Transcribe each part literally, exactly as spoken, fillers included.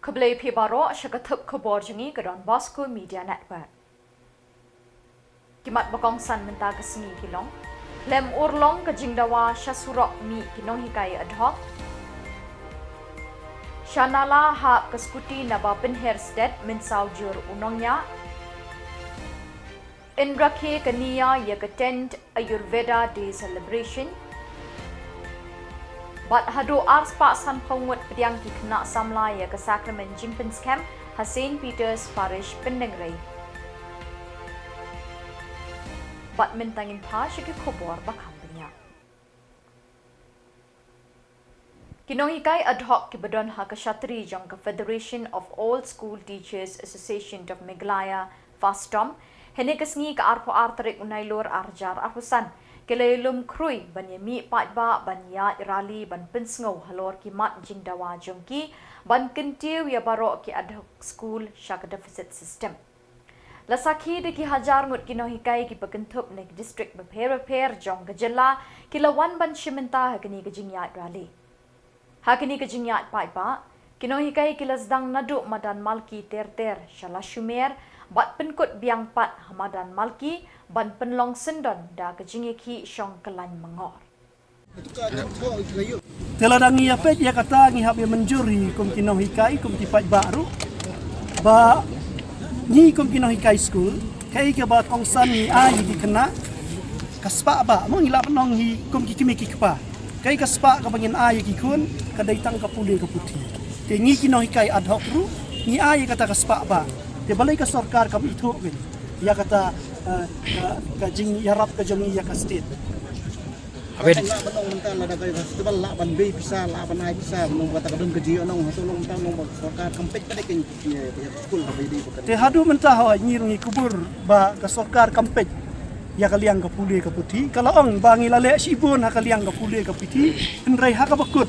Khublei phi baroh sha ka thup khubor jong ngi ka Don Bosco Media Network. Ki mat ba kongsan mynta ka sngi ki long: Khlem urlong ka jingdawa sha surok mih ki nonghikai ad hoc. Sha nala hap ka skuti naba pynher stet mynsaw jur u nongñiah. Yn rakhe ka Nia ïa ka tenth Ayurveda Day Celebration. Bad haduh ar spah sanphew ngut pdiang ki khynnah samla ïa ka sakramen jingpynskhem ha Saint Peter's Parish Pyndengrei. Bad mynta ngin phai sha ki khubor ba kham bniah. Ki nonghikai ad hoc kiba don ha ka shatri jong ka Federation of All School Teachers Association of Meghalaya, FASTOM, hynne ka sngi ka arphew ar tarik u Nailur ar hajar arphew san, ki la ïalum khrui ban ïamih paidbah ban ïaid rally ban pynsngew halor ki mat jingdawa jong ki ban kyntiew ïa baroh ki ad hoc school sha ka deficit system. La sakhi da ki hajar ngut ki nonghikai kiba kynthup na ki district bapher bapher jong ka jylla ki la wan ban shim bynta ha kane ka jingïaid rally. Ha kane ka jingïaid paidbah, ki nonghikai ki la sdang naduh madan Malki ter ter sha Lashumer bad pynkut biang pat ha madan Malki ban pynlong syndon da ka jingïakhih shong kyllain mangor. Te lada ngi ïa peit ïa kata ngi hap ïa mynjur hi kum ki nonghikai, kum ki paidbah ruh, ba ngi kum ki nonghikai skul, kaei kaba kongsan ngi ai ïa ki khynnah ka spah bah, mo, ngi lah ban ong hi kum ki kmie ki kpa. Kaei ka spah kaba ngin ai ïa ki khun ka dei tang ka pule ka puthi. Te ngi ki nonghikai ad hoc ruh ngi ai ïa kata ka spah bah. Te balei ka sorkar kam ithuh kein ïa kata, eh, ka, ka jingïarap ka jong ngi ïa ka state. Abin. Lah ban ong mynta lada ka festival lah ban bei pisa, lah ban ai pisa, ban ong kata ka don ka jingïohnong, hato long mynta long ba sorkar kam peit ka dei ka, ka, ka skul ka bei dei ba ka. Te haduh mynta hooid ngi ruh ngi kubur ba ka sorkar kam peit ïa ka liang ka pule ka puthi. Ka la ong ba ngi la leh shibun ha ka liang ka pule ka puthi, hynrei ha kaba kut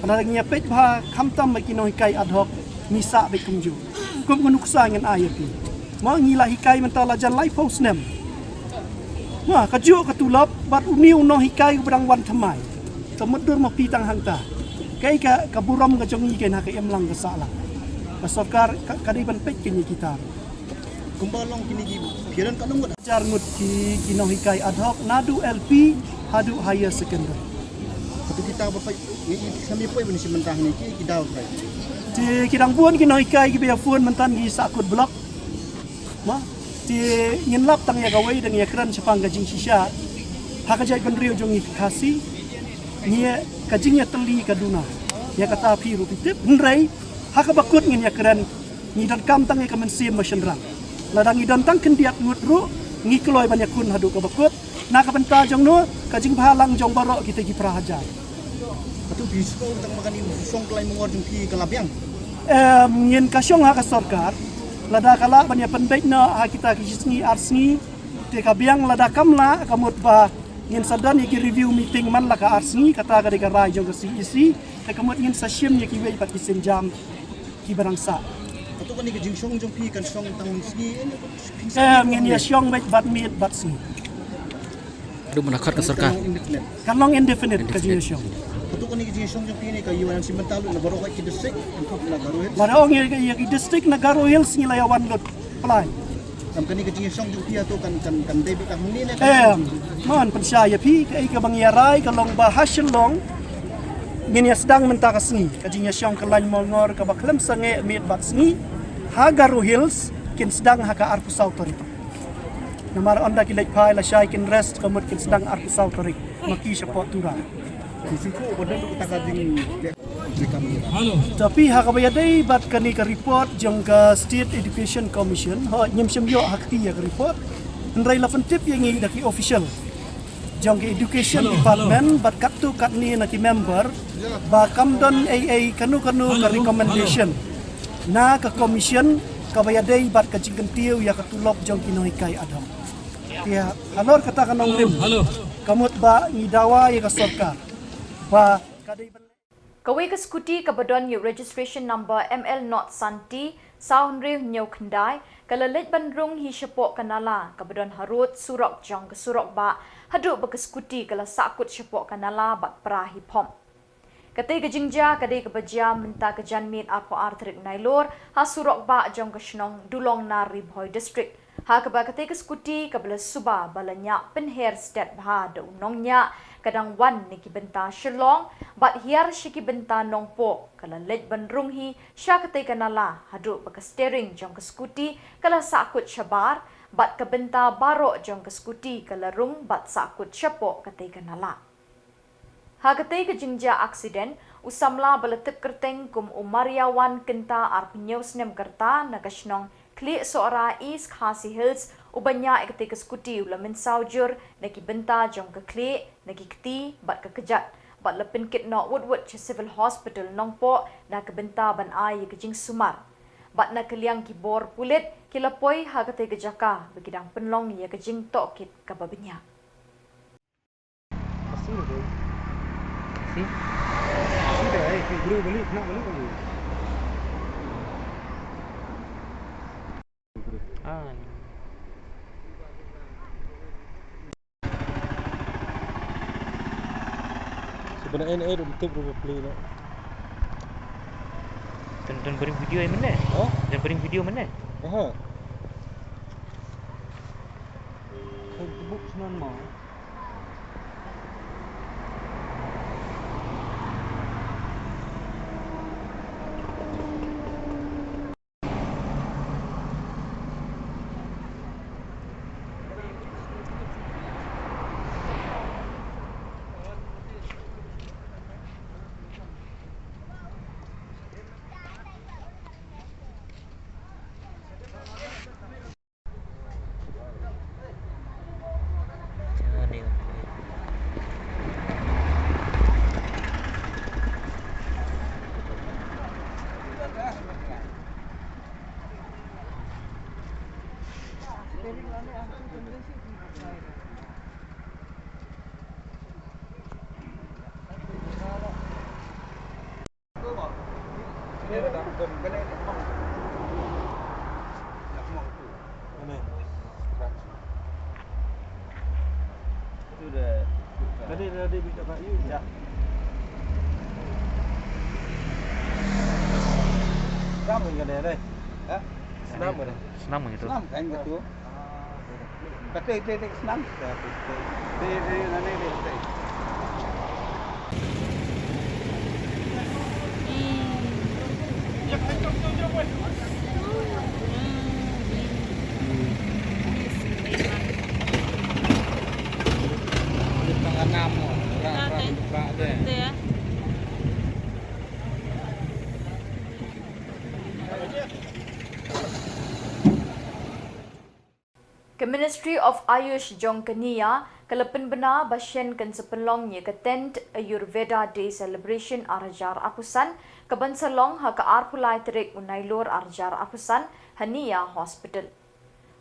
lada ngi ïa peit bha khamtam ba ki nonghikai ad hoc ngi sah beit kumjuh. Kum ka nuksa ngin ai ïa phi. Mo, ngi la hikai mynta la jan laiphew snem. Mo, kajuh ka tulop bad une u nonghikai uba dang wan thymmai. Te mutdur ma phi tang hangta. Kaei ka, ka burom ka jong ngi kein ha ka imlang ka sahlang. Ka sorkar ka, ka dei ban peit kein ïa kita. Kumba long kine ki phi don ka nong ngut. Hajar ngut ki, ki nonghikai ad hoc naduh L P haduh higher secondary. Hato kita ba peit ngi, ngi, kami poi ban shim bynta hangne ki, ki daw kai. Te ki dang bun ki nonghikai kiba ïa phone mynta ngi sahkut block. Mo, te ngin lap tang ïa kawei, dang ïakren shaphang ka jingshisha ha ka jaitbynriew jong ngi ki Khasi. Ngi, ka jingïatylli ka duna, ïa kata phi ruh phi tip, hynrei ha kaba kut ngin ïakren. Ngi donkam tang ïa ka mynsiem ba shynrang. Lada ngi don tang khyndiat ngut ruh ngi kloi ban ïakhun haduh kaba kut. Na ka bynta jong no, ka jingbhalang jong baroh kita ki phra hajar. Hato phi sngewthuh tang ba kane ka shong kyllain mangor jong phi ka la biang? Em, ngin ka shong ha ka sorkar. Lada ka lah ban ïa pynbeit noh ha kita ki shi sngi ar sngi, te ka biang. Lada kam lah, ka mut ba ngin sa don ïa ki review meeting man la ka ar sngi, kata ka dei ka rai jong ka C E C. Te ka mut ngin sa shim ïa kiwei pat ki sienjam kiba dang sah. Hato kane ka jingshong jong phi kan shong tang sngi? Em, ngin ïa shong beit bad miet bad sngi. Haduh mynta ka sorkar. Kan long indefinite ka jingïashong. Hato kane ka jingïashong jong phi ne ka ïa wan shim bynta lut na baroh ki district, kan khop na Garo Hills. Lada ong ïa ki district na Garo Hills ngi la ïa wan lut. Pynlait. Em, kane ka jingïashong jong phi hato kan, kan, kan dei beit hangne ne kan. Em, mon pynshai ïa phi, kaei kaba ngi ïa rai ka long ba ha Shillong ngin ïa sdang mynta ka sngi ka jingïashong kyllain mangor kaba khlem sangeh miet bad sngi. Ha Garo Hills kin sdang ha ka arphew saw tarik. Namar ynda ki leit phai lashai kin rest, ka mut kin sdang arphew saw tarik ma ki shapoh Tura. Ki sngewthuh ba don kata ka jing. Hello. Tapi ha kaba ïadei bad kane ka report jong ka State Education Commission, hooid ngim shym ïoh ha kti ïa ka report. Hynrei la pyntip ïa ngi da ki official jong ka Education Department bad katto katne na ki member ba kam don ei ei kano kano ka recommendation na ka commission kaba ïadei bad ka jingkyntiew ïa ka tulop jong ki nonghikai ad hoc. Te halor kata ka nongrim, ka mut ba ngi dawa ïa ka sorkar ba ka dei ban. Kawei ka scooty kaba don ïa u registration number M L nought san T saw hynriew hynñiew khyndai ka la leit ban rung hi shapoh ka nala kaba don harud surok jong ka surok bah, haduh ba ka scooty ka la sahkut shapoh ka nala bad pra hi phom. Katei ka jingjia ka dei kaba jia mynta ka janmiet arphew ar tarik Nailur ha surok bah jong ka shnong Dulongnar, Ri Bhoi District, ha kaba katei ka scooty kaba la suba ba la ñiah pynher stet bha da u nongñiah ka dang wan na ki bynta Shillong bad hiar sha ki bynta Nongpoh, ka la leit ban rung hi sha katei ka nala haduh ba ka steering jong ka scooty ka la sahkut shabar bad ka bynta baroh jong ka scooty ka la rung bad sahkut shapoh katei ka nala. Ha katei ka jingjia aksiden, u samla ba la tip kyrteng kum u Mariawan Kynta, arphew hynñiew snem ka rta, na ka shnong Khlieh Sohra, East Khasi Hills, uba ñiah ïa katei ka scooty u la mynsaw jur na ki bynta jong ka khlieh, na ki kti bad ka kjat, bad la pynkit noh wut wut sha Civil Hospital Nongpoh na ka bynta ban ai ïa ka jingsumar. Bad na ka liang ki bor pulit ki la poi ha katei ka jaka ba ki dang pynlong ïa ka jingtohkit kaba bniah. Sebenarnya ini ada betul berapa play lah. Don, don bring video ïa mynne. Oh? Don bring video mynne. Aha. Kau tebuk senan mau. Senam gitu. Senam kan gitu. Kata itu, itu senam. Itu, itu, nanti itu. Ka Ministry of Ayush jong ka NIA ka la pynbna ba shen kan sa pynlong ïa ka tenth Ayurveda Day Celebration ar hajar arphew san, kaban sa long ha ka arphew lai tarik u Nailur ar hajar arphew san ha NIA Hospital.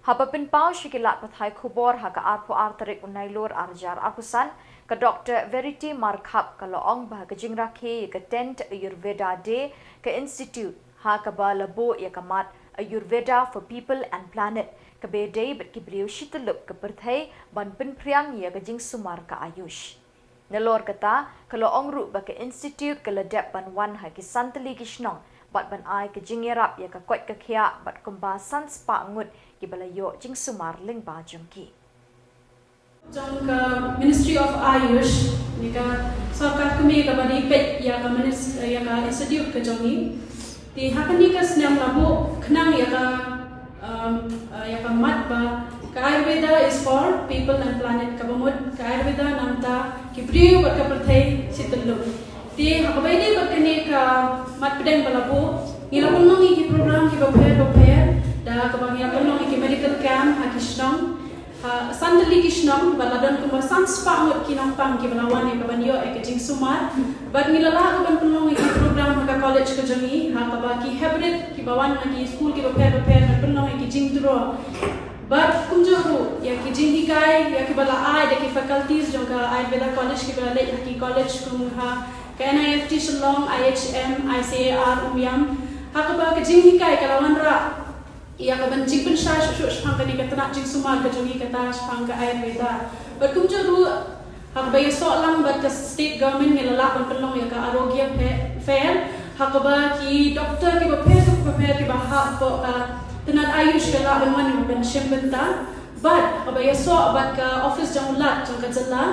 Haba pynpaw sha ki lad pathai khubor ha ka arphew ar tarik u Nailur ar hajar arphew san, ka Doctor Verity Markhap ka la ong ba ha ka jingrakhe ïa ka tenth Ayurveda Day, ka institute ha kaba la buh ïa ka mat Ayurveda for People and Planet, kaba ïadei bad ki briew shi tyllup ka pyrthei ban pynphriang ïa ka jingsumar ka Ayush. Nalor kata, ka la ong ruh ba ka institute ka la dep ban wan ha ki san tylli ki shnong bad ban ai ka jingïarap ïa ka koit ka khiah bad kumba san spah ngut kiba la ïoh jingsumar lyngba jong ki. Jong ka Ministry of Ayush, ne ka sorkar kmie kaba dei peit ïa ka minis-, ïa ka institute ka jong ngi. Te ha kane ka snem la buh khnang ïa ka, um, uh, ïa ka mat ba ka Ayurveda is for people and planet, kaba mut ka Ayurveda na bynta ki briew bad ka pyrthei shi tyllup. Te ha kaba ïadei bad kane ka mat pdeng ba la buh, ngi la pynlong ïa ki program kiba pher ba pher, da kaba ngi la pynlong ïa ki medical camp ha ki shnong. Ha, san tylli ki shnong, bad la don kumba san spah ngut ki nongpang kiba la wan ïa kaban ïoh ïa ka jingsumar. Bad ngi la lah ruh ban pynlong ïa ki program ha ka college ka jong ngi, ha kaba ki hybrid kiba wan na ki skul kiba pher ba pher ban pynlong ïa ki jingtro. Bad kumjuh ruh ïa ki jinghikai ïa kiba la ai da ki faculties jong ka Ayurveda College kiba la leit ha ki college kum ha ka N I F T Shillong, I H M, I C A R Umiam. Ha kaba ka jinghikai ka la wanrah ïa kaban jingpynshai shuh shuh shaphang kane ka tnat jingsumar ka jong ngi kata shaphang ka Ayurveda. Bad kumjuh ruh Ha kaba ïasoh lang bad ka state government ngi la lah ban pynlong ïa ka Arogya Fair, ha kaba ki doktor kiba pher bapher kiba hap hapoh ka tnat Ayush ki la lah ban wan ban shim bynta. Bad ha kaba ïasoh bad ka office jong u Lat jong ka jylla,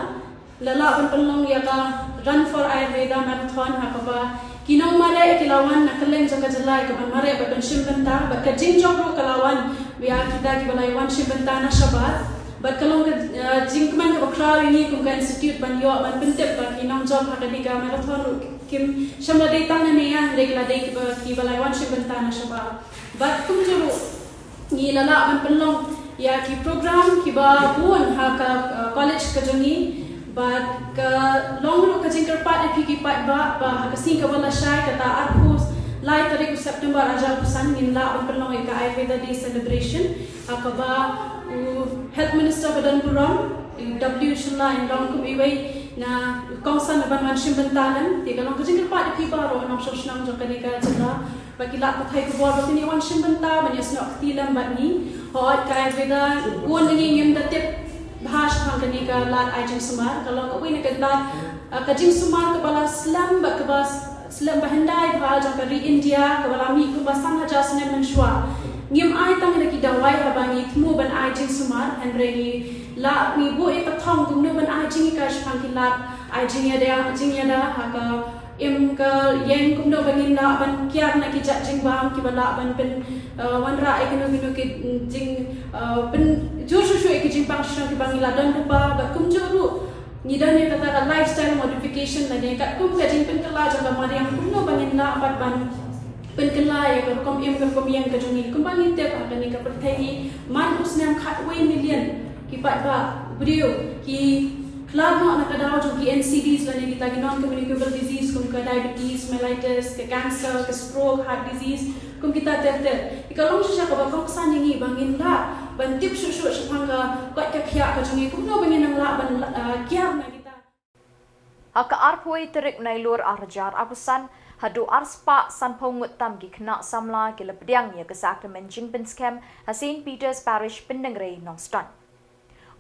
la lah ban pynlong ïa ka Run for Ayurveda Marathon, ha kaba ki nongmareh ki la wan na kylleng jong ka jylla ïa ka ban mareh bad ban shim bynta, bad ka jingjop ruh ka la wan ïa kita kiba la wan shim bynta na shabar. Bad ka long ka, eh, jingkmen kaba khraw ïa ngi kum ka institute ban ïoh ban pyntip ba ki nongjop ha kane ka marathon ruh kim shym la dei tang na Nongïalam, hynrei ki la dei kiba, kiba la wan shim bynta na shabar. Bad kumjuh ruh ngi la lah ban pynlong ïa ki program kiba bun ha ka, uh, college ka jong ngi. Bad ka long ruh ka jingkyrpad ïa phi ki paidbah ba ha ka sngi kaba la shai, kata arphew lai tarik u September arhajar arphew san, ngin lah ban pynlong ïa ka Ayurveda Day Celebration, ha kaba u Health Minister ba don burom, u W Shylla, in long kum iwei na kongsan ban wan shim bynta lem. Te ka long ka jingkyrpad ïa phi baroh nongshong shnong jong kane ka jylla ba ki lad pathai khubor ba kin ïa wan shim bynta ban ïasnoh kti lem bad ngi. Hooid, ka Ayurveda, bun na ngi ngim da tip bha shaphang kane ka lad ai jingsumar. Ka long kawei na ka lad, ah, ka jingsumar kaba la slem bad kaba slem ba hyndai bha jong ka ri India, kaba la mih kumba san hajar snem mynshuwa. Ngim ai tang ïa ki dawai haba ngi thmu ban ai jingsumar, hynrei ngi la, ngi buh ïa ka thong kumno ban ai jinghikai shaphang ki lad ai jingïada, jingïada ha ka im ka ïeng, kumno ba ngin lah ban kiar na ki jait jingbam kiba lah ban pyn, eh, wanrah ïa kino kino ki, mm, jing, eh, pynjur shuh shuh ïa ki jingpang shnong kiba ngi la don lypa, bad kumjuh ruh ngi don ïa kata ka lifestyle modification lane katkum ka jingpynkylla jong ka mariang, kumno ba ngin lah pat ban pynkylla ïa ka rukom im ka rukom ïeng ka jong ngi. Kumba ngi tip ha kane ka pyrthei ngi man u snem khatwei million ki paidbah briew ki khlad noh na ka daw jong ki N C Ds lane kita ki non communicable disease kum ka diabetes mellitus, ka cancer, ka stroke, heart disease, kum kita ter ter. Te ka long shisha kaba kongsan ïa ngi ba ngin lah ban tip shuh shuh shaphang ka koit ka khiah ka jong ngi, kumno ba ngin nang lah ban, ah, kiar na kita. Ha ka arphew tarik Nailur arhajar arphew san, haduh arspah sanphew ngut tam ki khynnah samla ki la pdiang ïa ka sakramen jingpynskhem ha Saint Peter's Parish, Pyndengrei, Nongstoiñ.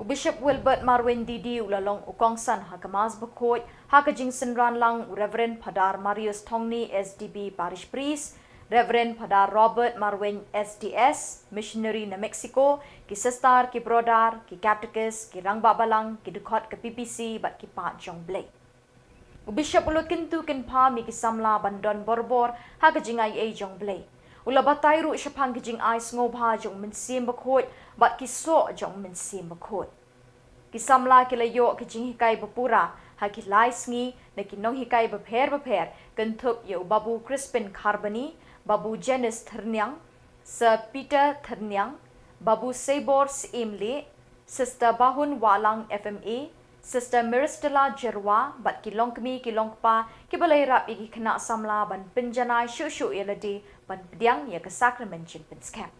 U Bishop Wilbert Marwein D D u la long u kongsan ha ka Mass Bakhuid, ha ka jingsynran lang u Reverend Phadar Marius Thongni, S D B Parish Priest, Reverend Phadar Robert Marwein, S D S, missionary na Mexico, ki sister, ki brother, ki catechist, ki rangbah balang, ki dkhot ka P P C bad ki paid jong U Blei. U Bishop u la kyntu kynpham ïa ki samla ban don borbor ha ka jingaiei jong U Blei. U la batai ruh shaphang ki jingai sngewbha jong U Mynsiem Bakhuid bad ki soh jong U Mynsiem Bakhuid. Ki samla ki la ïoh ki jinghikai bapura ha ki lai sngi na ki nonghikai bapher bapher, kynthup ïa u Babu Crispin Kharbani, Babu Janice Thyrniang, Sir Peter Thyrniang, Babu Seibor Syiemlieh, Sister Bahun Wahlang F M A, Sister Miristella Jyrwa bad ki longkmie ki longkpa kiba la ïarap ïa ki khynnah samla ban pynjanai shuh shuh ïa lade ban pdiang ïa ka sakramen jingpynskhem.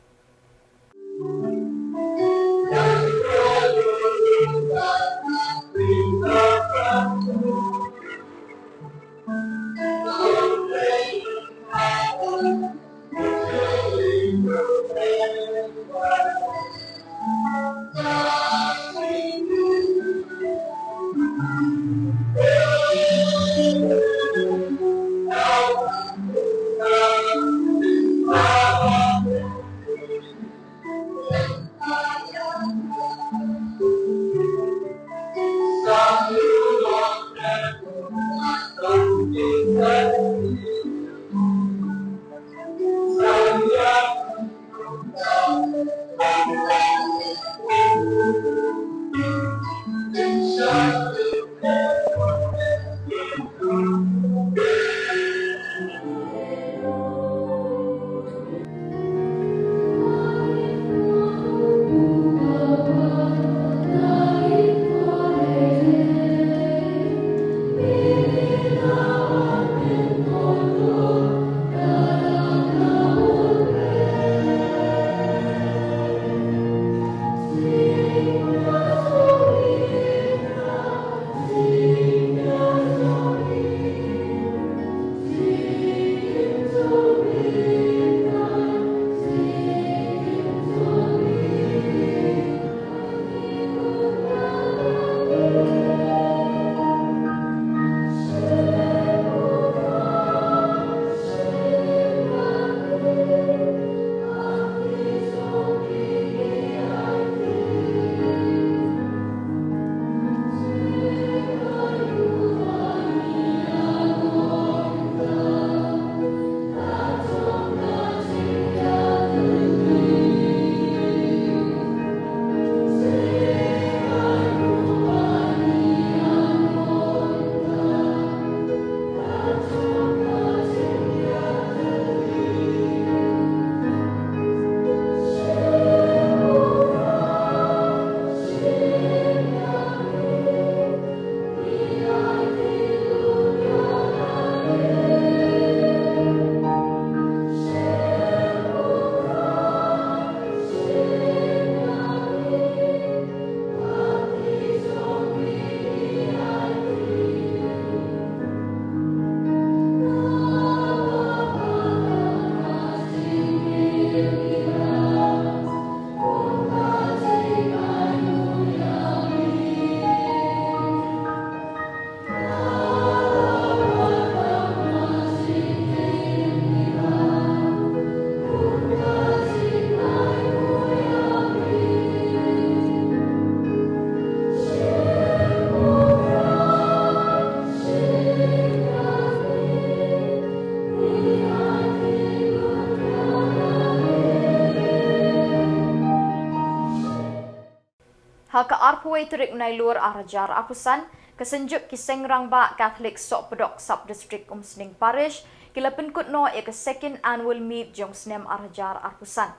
Ha ka arphew tarik Nailur arhajar arphew san, ka Synjuk ki Seng Rangbah Catholic Sohpdok Sub-District Umsning Parish ki la pynkut noh ïa ka second annual meet jong snem arhajar arphew san,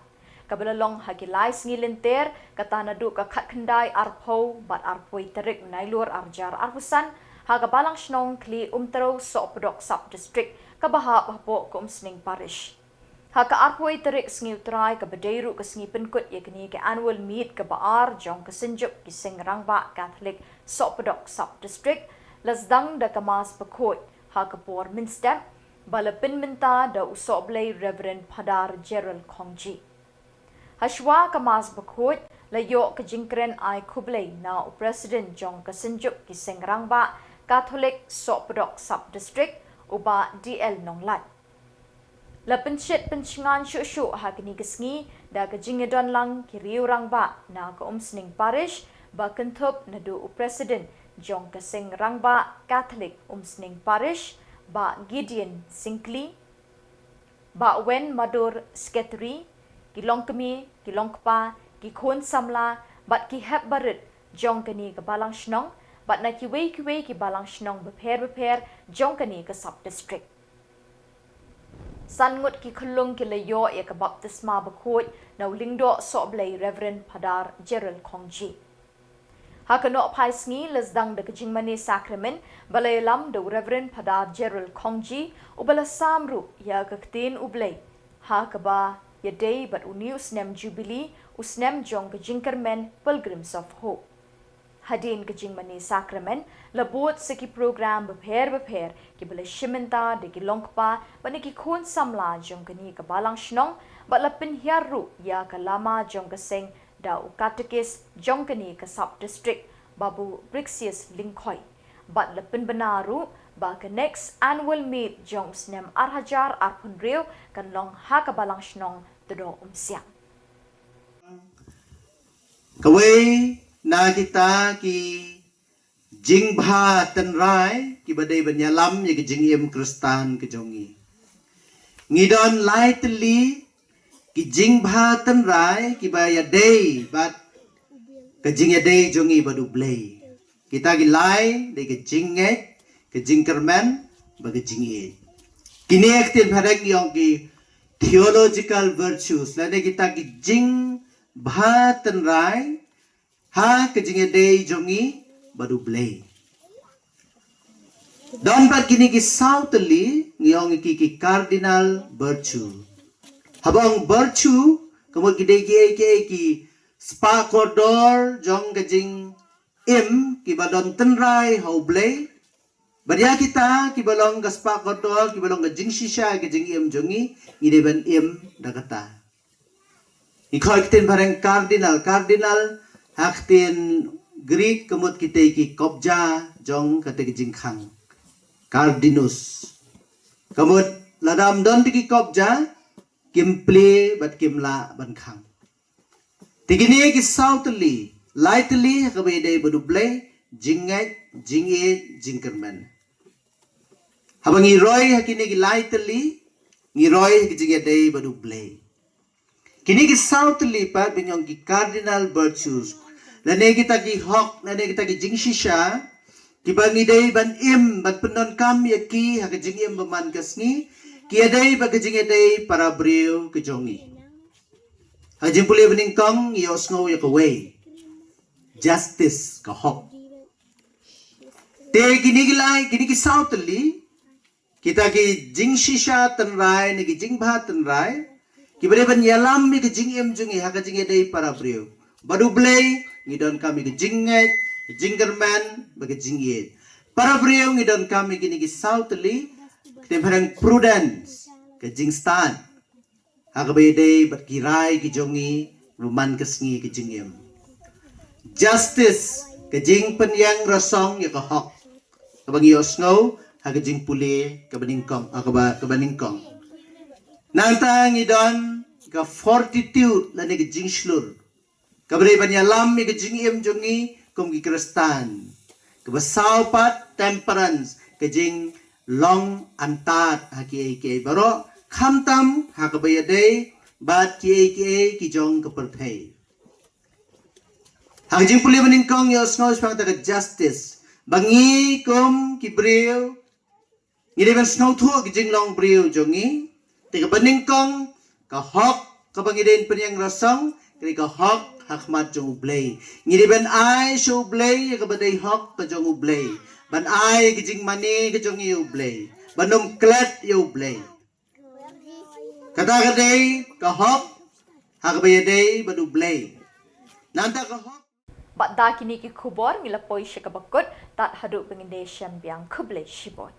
kaba la long ha ki lai sngi lynter, kata naduh ka khatkhyndai, arphew bad arphew tarik Nailur arhajar arphew san, ha ka Balang Shnong Khlieh Umtrew Sohpdok Sub-District, kaba hap hapoh ka Umsning Parish. Ha ka arphew tarik sngi U Trai, kaba dei ruh ka sngi pynkut ïa kane ka annual meet kaba ar jong ka Synjuk ki Seng Rangbah Catholic Sohpdok Sub-District, la sdang da ka Mass Bakhuid ha ka por mynstep, ba la pynmynta da u Sohblei Reverend Phadar Gerald Khongji. Hashwa ka Mass Bakhuid, la ïoh ka jingkren ai khublei na u President jong ka Synjuk ki Seng Rangbah Catholic Sohpdok Sub-District, u Bah D L Nonglait. La pynshit pynshngaiñ shuh shuh ha kane ka sngi da ka jingïadon lang ki riew rangbah na ka Umsning Parish, ba kynthup naduh u President jong ka Seng Rangbah Catholic Umsning Parish, Bah Gideon Syngkli, Bah Wen Madur, Secretary, ki longkmie, ki longkpa, ki khun samla bad ki hep barit jong kane ka Balang Shnong, bad na kiwei kiwei ki Balang Shnong bapher bapher jong kane ka Sub-District. San ngut ki khyllung ki la ïoh ïa ka baptisma bakhuid na u Lyngdoh Sohblei Reverend Phadar Gerald Khongji. Ha ka nohphai sngi, la sdang da ka jingmane sakramen, ba la ïalam da u Reverend Phadar Gerald Khongji, uba la sam ruh ïa ka ktien U Blei, ha kaba ïadei bad une u snem Jubilee, u snem jong ka jingkyrmen Pilgrims of Hope. Hadien ka jingmane sakramen, la bud sa ki program bapher bapher, kiba la shim bynta da ki longkpa bad na ki khun samla jong kane ka Balang Shnong, bad la pynhiar ruh ïa ka lama jong ka seng da u Katekis jong kane ka Sub-District, Babu Brixius Lyngkhoi. Bad la pynbna ruh ba ka next annual meet jong u snem arhajar arphew hynriew kan long ha ka Balang Shnong Tdoh Umsiang. Kawei na kita ki jingbha tynrai kiba dei ban ïalam ïa ka jingim Khristan ka jong ngi. Ngi don lai tylli ki jingbha tynrai kiba ïadei bad ka jingïadei jong ngi bad U Blei. Kita ki lai dei ka jingngeit, ka jingkyrmen bad ka jingïeit. Kine ki ktien phareng ngi ong ki theological virtues, lane kita ki jingbha tynrai ha ka jingïadei jong ngi bad U Blei. Don pat kine ki saw tylli, ngi ong ki, ki cardinal virtue. Haba ong virtue, ka mut ki dei kiei kiei ki spah kordor jong ka jingim kiba don tynrai ha U Blei. Bad ïa kita kiba long ka spah kordor, kiba long ka jingshisha ka jingim jong ngi, ngi dei ban im da kata. Ngi khot ktien phareng cardinal. Cardinal ha ktien Greek ka mut kitei ki kobja jong katei ka jingkhang. Cardinus. Ka mut lada ym don te ki kobja, kim plie bad kim lah ban khang. Te kine ki saw tylli, lai tylli ha kaba ïadei bad U Blei, jingngeit, jingïeit, jingkyrmen. Haba ngi roi ha kine ki lai tylli, ngi roi ha ki jingïadei bad U Blei. Kine ki saw tylli pat ba ngi ong ki cardinal virtues, lane kita ki hok, lane kita ki jingshisha kiba ngi dei ban im, ban pyndonkam ïa ki ha ka jingim ba man ka sngi, ki ïadei bad ka jingïadei para briew ka jong ngi. Ha ka jingpule banyngkong ngi ïohsngew ïa kawei, justice, ka hok. Te kine ki lai, kine ki saw tylli, kita ki jingshisha tynrai ne ki jingbha tynrai kiba dei ban ïalam ïa ka jingim jong ngi ha ka jingïadei para briew. Bad U Blei ngi donkam ïa ka jingngeit, ka jingkyrmen bad ka jingïeit. Para briew ngi donkam ïa kine ki saw tylli, ktien phareng prudence, ka jingstad ha kaba ïadei bad ki rai ki jong ngi ruh man ka sngi ka jingim. Justice, ka jingpynïeng rasong ïa ka hok, kaba ngi ïohsngew ha ka jingpule kaba nyngkong, ha kaba, kaba nyngkong. Nangta ngi don ka fortitude lane ka jingshlur, kaba dei ban ïalam ïa ka jingim jong ngi kum ki Khristan. Kaba saw pat temperance, ka jinglong antad ha kiei kiei baroh, khamtam ha kaba ïadei bad kiei kiei ki jong ka pyrthei. Ha ka jingpule ba nyngkong ïohsngew shaphang kata ka justice, ba ngi kum ki briew ngi dei ban sngewthuh ki jinglong briew jong ngi. Te kaba nyngkong, ka hok kaba ngi dei ban pynïeng rasong ka dei ka hok ha khmat jong U Blei. Ngi dei ban ai sha U Blei ïa kaba dei hok ka jong U Blei, ban ai ki jingmane ka jong ngi ïa U Blei, ban ym klet ïa U Blei. Kata ka dei ka hok ha kaba ïadei bad U Blei. Nangta ka hok. Bad da kine ki khubor ngi la poi sha kaba kut, tad haduh ba ngin da shem biang, khublei shibun.